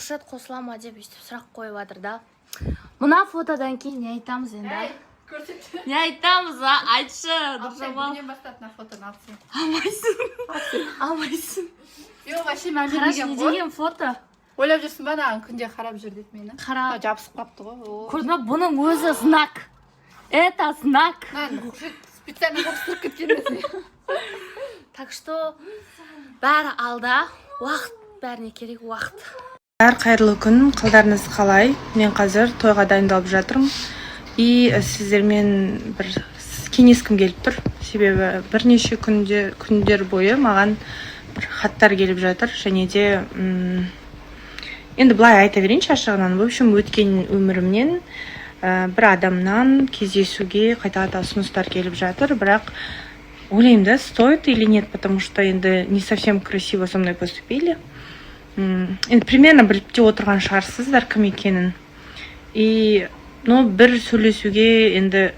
Хуршет қосыла ма деп өйстіп сұрақ қойып жатыр да. Мына фотодан кейін не айтамыз енді, а? Көрсет. Не айтамыз, а? Айтшы, Нұржамал. Бүгіннен бастап мына фотоны алып сен. Алмайсың, алмайсың. Жоқ, вообще мән Қарашы, бермеген не ғой. деген фото? Ойлап жүрсің ба, мынаған күнде қарап жүр деп мені? Қара. Мынау жабысып қалыпты ғой. О. Көрдің ба, бұның өзі знак, это знак. Мынаны Хуршет специально жабыстырып кеткен десе. Так что бәрі алда, уақыт, бәріне керек уақыт. Бәрі қайырлы күн! Қалдарыңыз қалай? Мен қазір тойға дайындалып жатырмын и сіздермен бір кеңескім келіп тұр, себебі бірнеше күндер бойы маған бір хаттар келіп жатыр. Және де енді былай айта берейінші ашығынан. В общем, өткен өмірімнен бір адамнан кездесуге қайта қайта ұсыныстар келіп жатыр, бірақ ойлаймын да, стоит или нет, потому что енді не совсем красиво со мной поступили. Енді примерно біліп те отырған шығарсыздар кім екенін. И но бір сөйлесуге, енді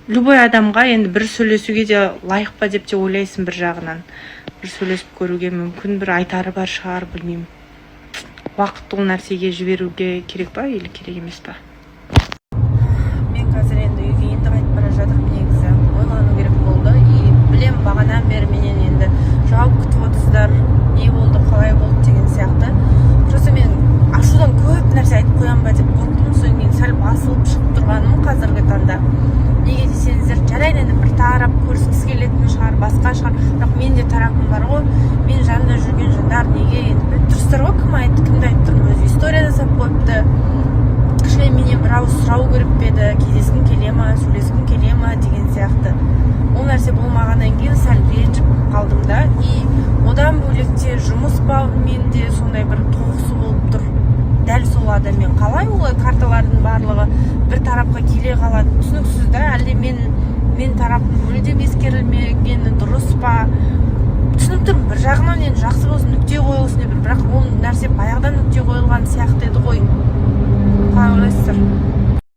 любой адамға енді бір сөйлесуге де лайық па деп те ойлайсың. Бір жағынан, бір сөйлесіп көруге, мүмкін, бір айтары бар шығар, білмеймін. Уақыт ол нәрсеге жіберуге керек па или керек емес па? Мен қазір енді үйге енді қайтып бара жатырмын. Негізі ойлану керек болды. И білем, бағанадан бері менен енді жауап күтіп отырсыздар, не болды, қалай болды деген сияқты. Просто мен ашудан көп нәрсе айтып қоямын ба деп қорықтым. Содан кейін сәл басылып шығып тұрғаным қазіргі таңда. Неге десеңіздер, жарайды, енді бір тарап көріскісі келетін шығар, басқа шығар, бірақ менің де тарапым бар ғой. Менің жанымда жүрген жандар неге, енді біліп тұрсыздар ғой, кім айтты, кімді айтып тұрмын. Өзі история жасап қойыпты. Кішкене менен бір ауыз сұрау керек пе еді, кездескің келе ма, сөйлескің келе ма деген сияқты. Ол нәрсе болмағаннан кейін сәл ренжіп қалдым да. И одан бөлек те жұмыс бабымен де сондай бір тоғысу болып тұр дәл сол адаммен. Қалай олай карталардың барлығы бір тарапқа келе қалады, түсініксіз да. Әлде мен тарапым мүлдем ескерілмегені дұрыс па? Түсініп тұрмын, бір жағынан енді жақсы болсын, нүкте қойылсын деп, бірақ ол